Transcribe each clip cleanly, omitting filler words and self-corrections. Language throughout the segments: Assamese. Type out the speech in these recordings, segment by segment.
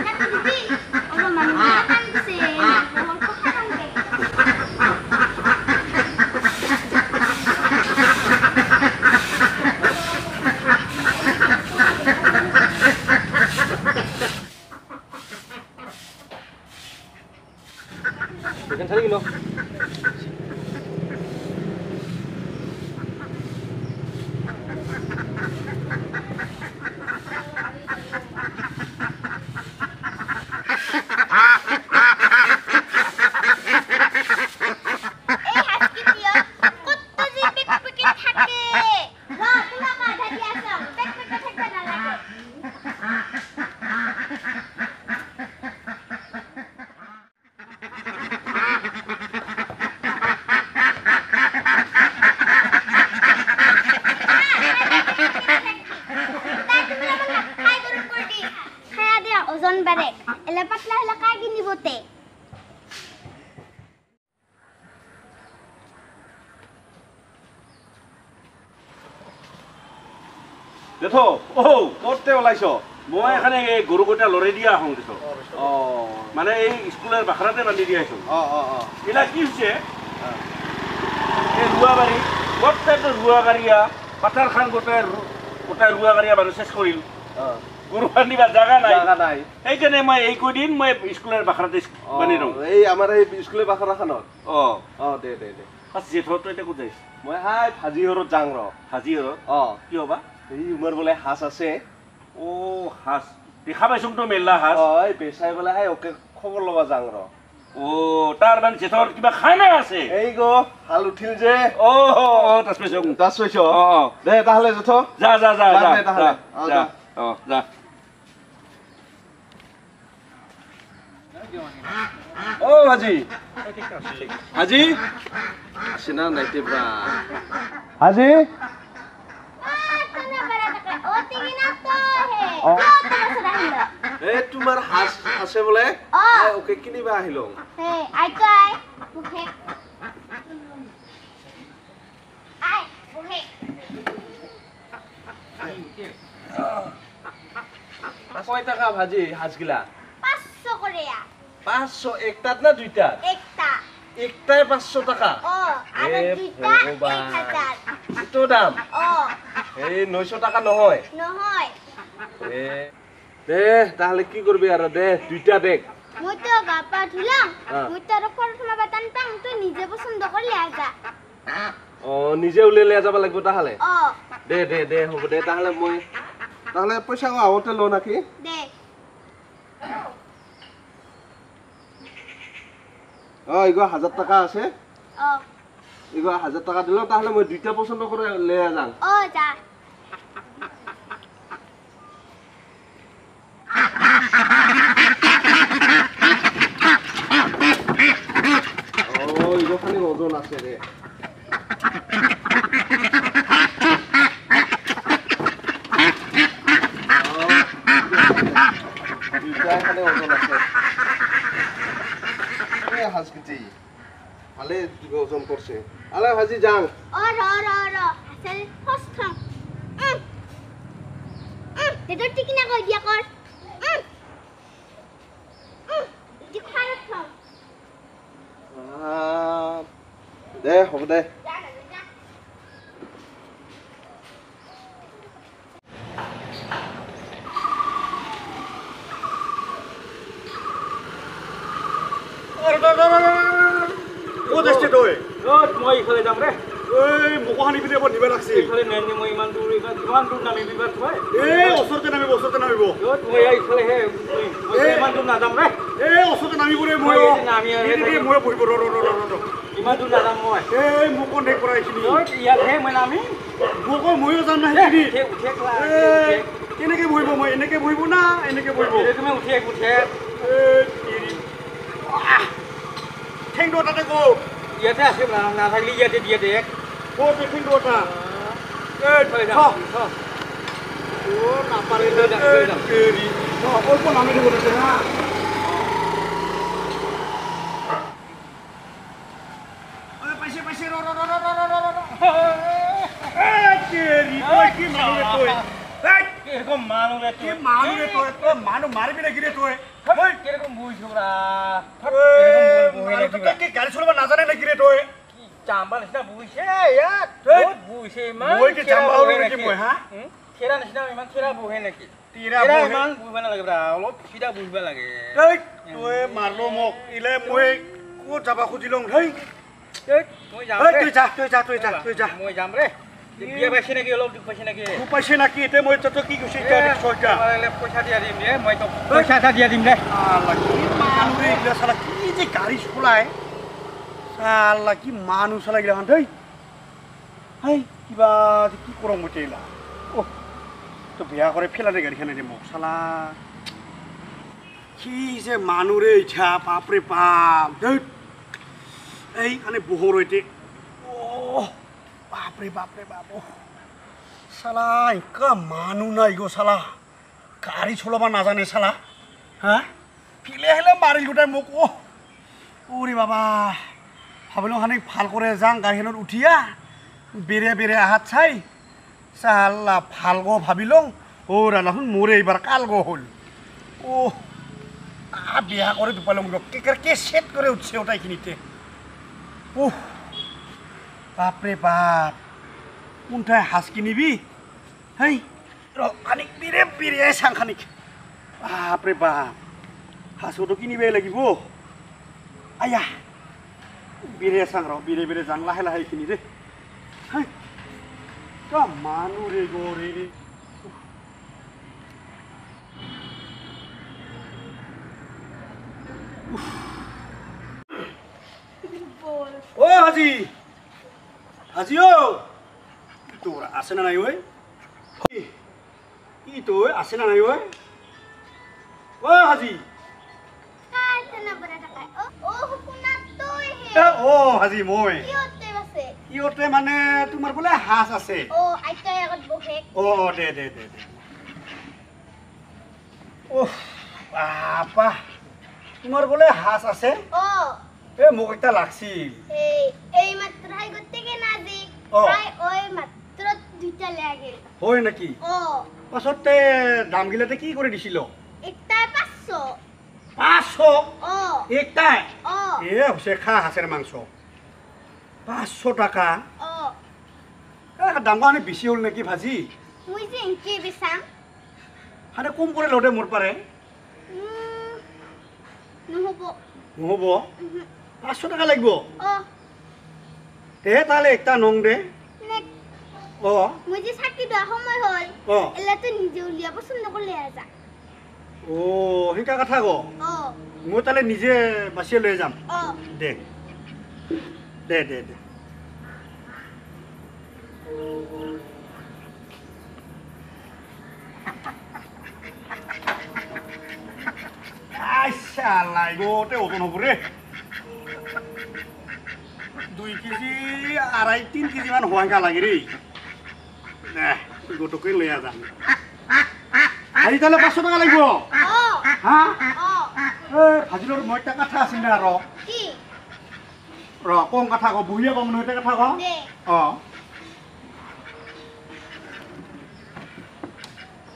দিবি অলপ মানুহ কান্দছে দেখো ও কৰতে ওলাইছ মই এখানে এই গৰু কেইটা লৰাই দিয়া আহোঁ দিছ মানে এই স্কুলৰ বাখৰাতে বান্ধি দিয়া আহিছোঁ এইবিলাক কি হৈছে এই ৰুৱাবাৰী গোটেইটো ৰুৱাগাৰীয়া পাথাৰখান গোটেই গোটেই ৰুৱাগাৰীয়া মানুহ চেচ কৰিল গৰু বান্ধিবা জাগা নাই সেইকাৰণে মই এই কেইদিন মই স্কুলৰ বাখৰাতে বান্ধি দিওঁ এই আমাৰ এই স্কুলৰ বাখৰাখনত অ অ দে দে দে জেঠৰটো এতিয়া ক'ত যাইছ মই হাই ভাজিহৰত যাং ৰ ভাজিহৰত অ কি হ'বা এই উমৰ বোলে হাঁচ আছে ও হাঁচ দেখা পাইছোং তো মেলা হাঁচ অ এই বেচাই বোলে হাই ওকে খবৰ ল'বা যাং ৰ ও তাৰ মানে জেঠৰ কিবা খানা আছে এই গো হাল উঠিল যে ও তাছ পাইছো তাছ পাইছো অ দে তাহলে জেঠ যা যা যা যা তাহলে যা অ যা ও ভাজি হাজি আছে না নাইতে ব্রা হাজি তোমাৰ হাঁচ আছে বোলে ওকে কিনিবা আহিলো কয় টাকা ভাজি হাঁচগিলা 500 একটাত না দুইটাত একটাই 500 টাকা এইটো দাম এই 900 টাকা নহয় দে তাহলে কি করবি আর দে দুইটা দেখ মই তো গা পা ধুলাম মই তো আৰু খৰ সোমাবা টান পাং তুই নিজে পছন্দ কৰি লৈ যা অ নিজে উলিয়াই লৈ যাব লাগিব তাহলে অ দে দে দে হ'ব দে তাহলে মই তাহলে পইচা আগতে ল নাকি দে অ ইগো 1000 টাকা আছে অ ইগো 1000 টাকা দিলো তাহলে মই দুইটা পছন্দ করে লৈ যাম অ যা ও ইগোখানি ওজন আছে রে দুইটাখানে ওজন আছে এ হাজকিটি ভালে ওজন করছে আলে ভাজি যাং অ র র র আসল ফার্স্ট দে টিকিনা কই দিয়া কর দে হ'ব দে মই ইফালে যাম ৰে এই মোকো পিনে এবাৰ নিব লাগছিল ইফালে নাই মই ইমান দূৰ ইমান দূৰ নামিবি বা তই এই ওচৰতে নামিব ওচৰতে নামিব মই ইফালে হে মই ইমান দূৰ নাযাম ৰে এই ওচৰতে নামিব ৰে মই নামি মই বহিব ৰ ৰ ৰ ৰ ইমান দূৰ নাযাম মই এই মোকো নেক কৰা এইখিনি ইয়াতহে মই নামিম মোকো ময়ো যাম না সেইখিনি উঠে কেনেকে বহিব মই এনেকে বহিব না এনেকে বহিব তুমি উঠে উঠে ঠেংটো তাতে গো ইয়াতে আছে নাথাকিলে ইয়াতে দিয়ে দেখ ক'ত ঠেংটো এটা অল্প নামি দিব তাতে হা পাইছে পাইছে ৰ ৰ ৰ ৰ ৰ ৰ কি মানুহ তই কিরকম মানু রে কি মানু রে তুই তো মানু মারবি নাকি রে তুই কিরকম বুঝছ রা এরকম বল কি গাড়ি চলাবা না জানে নাকি রে তুই কি চাম্বা নিছিনা বুঝছে ইয়াত বহুত বুঝছে ইমান মই কি চাম্বা হলো নাকি মই হা থেৰা নিছিনা ইমান থেৰা বহে নাকি তিৰা বহে ইমান বুঝবা নালাগে ব্ৰা অলপ সিধা বুঝবা লাগে তুই মারলো মোক ইলে মই ক'ত যাবা খুজিলং হেই মই যাম ৰে তুই যা তুই যা তুই যা তুই যা মই যাম ৰে বিয়া পাইছে নাকি অলপ দুখ পাইছে নাকি দুখ পাইছে নাকি এতিয়া মই তই কি কৈছ এতিয়া দেখছ এতিয়া পইচা দিয়া দিম ৰে মই তোক পইচা এটা দিয়া দিম ৰে আল্লাহ কি মানুহ ৰে এইগিলা চালা কি যে গাড়ী চলাই চালা কি মানুহ চালা এইগিলাখন দেই হেই কিবা কি কৰং মই এইগিলা অ' তো বেয়া কৰে ফেলাৰে গাড়ীখনে দে মোক চালা কি যে মানুহ ৰে ইচ্ছা বাপৰে বাপ দেই এইখানে বহৰ এতিয়া অ' বাপৰে বাপৰে বাপ চালা এনেকুৱা মানুহ নাই গো চালা গাড়ী চলাব নাজানে চালা হা ফিলে আহিলে মাৰিল গোটাই মোক অ' অ'ৰে বাবা ভাবিলোঁ খানি ভাল কৰে যাওঁ গাড়ীখনত উঠিয়া বেৰে বেৰে আহাত চাই চালা ভাল গ ভাবি লওঁ অ' ৰালাচোন মোৰে এইবাৰ কাল গ হ'ল অ' বিয়া কৰে দুপালং কে চেট কৰে উঠছে ওটাইখিনিতে অ' বাপৰে বাপ কোনঠাই সাজ কিনিবি হেই ৰ খানিক বিৰে বিৰে চাং খানিক বাপৰে বাপ সাজতো কিনিবই লাগিব আয়া বিৰে চাং ৰ বিৰে বিৰে যাং লাহে লাহে এইখিনি দেই হেই কা মানুহ ৰে গৰে ৰে অ' হাজি হাজি অ' তোৰ আছে না নাই ঐ কি তই আছে না নাই ঐ অ' হাজি অ' হাজি মই কিয়তে মানে তোমাৰ বোলে সাজ আছে অ' দে দে দে দে অ' বাপা তোমাৰ বোলে সাজ আছে এ মোক একটা লাগছিল এই মাত্র হাই করতে গে না যে তাই ওই মাত্র দুইটা লাগে হয় নাকি ও পাছতে দাম গিলাতে কি করে দিছিল একটা 500 500 ও একটাই ও এ হচ্ছে খা হাঁসের মাংস 500 টাকা ও দাম মানে বেশি হল নাকি ভাজি মুই যে কি বেচাম হানে কম করে লদে মোর পারে নহব নহব 500 টাকা লাগব ও দে তাহলে একটা নং দে ও মুই যে চাকরি দেওয়া সময় হল ও এলা তো নিজে উলিয়া পছন্দ করলে যা ও সেকা কথা গো ও মই তাহলে নিজে বাছিয়ে লৈ যাম ও দে দে দে দে আচ্ছা লাগতে ওজন হ'ব ৰে 2 কেজি 2.5 3 কেজি মান হোৱা লাগে ৰে গোটকে লৈ যাম আজি তাহলে 500 টাকা লাগিব হা এই ভাজিলৰ মই এটা কথা আছিল না ৰ কি ৰ কম কথা ক বহিয়ে কম নহয় এটা কথা ক অ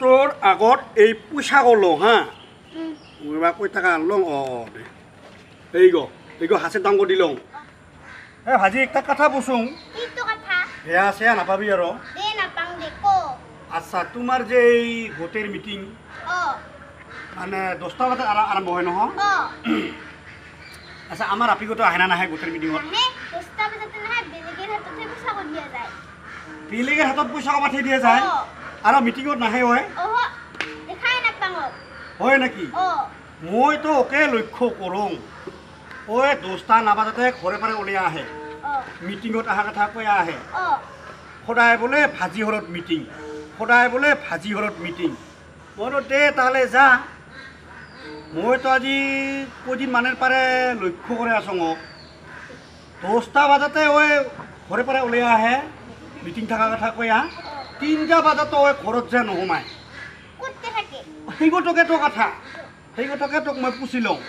তোৰ আগত এই পইচা কলো হা মই বা কৈ থাকা লং অ দে এই গ এই গ হাসের দাম কৰি লং এ ভাজি একটা কথা বসুং কি তো কথা বেয়া সেয়া নাপাবি আৰু দে নাপাং দে কো আচ্ছা তোমাৰ যে এই গোটেৰ মিটিং অ মানে 10টা বজাত আৰম্ভ হয় নহয় অ আচ্ছা আমাৰ আপিগতো আহে না নাহে গোটেৰ মিটিঙত নাহে 10টা বজাত নাহে বেলেগেৰ হাতত পইচা কৰি দিয়া যায় বেলেগেৰ হাতত পইচা পাঠাই দিয়া যায় আৰু মিটিঙত নাহে হয় অ দেখাই নাপাং হয় নাকি অ মইতো ওকে লক্ষ্য কৰোঁ ঐ 10টা নাবাজাতে ঘৰে পাৰে উলিয়াই আহে মিটিঙত অহা কথা কৈ আহে সদায় বোলে ভাজি হলত মিটিং সদায় বোলে ভাজি হলত মিটিং মইতো দে তাহলে যা মইতো আজি কেইদিন মানৰ পাৰে লক্ষ্য কৰি আছোঁ মোক 10টা বজাতে ঐ ঘৰে পাৰে উলিয়াই আহে মিটিং থকা কথা কৈ আহ 3টা বজাতো ঐ ঘৰত যে নোসোমায় সেইগতকে তো কথা সেইগতকে তোক মই পুচি লওঁ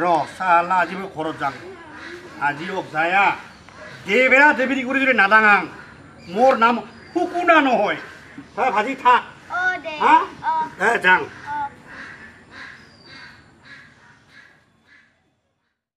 ৰ চালা আজি মই ঘৰত যাম আজি ওক যায়া দেবেৰা দেবেৰি কৰি যদি নাদাঙাং মোৰ নাম শুকুনা নহয় তই ভাজি থাক দে। হা? অ। দে যাং।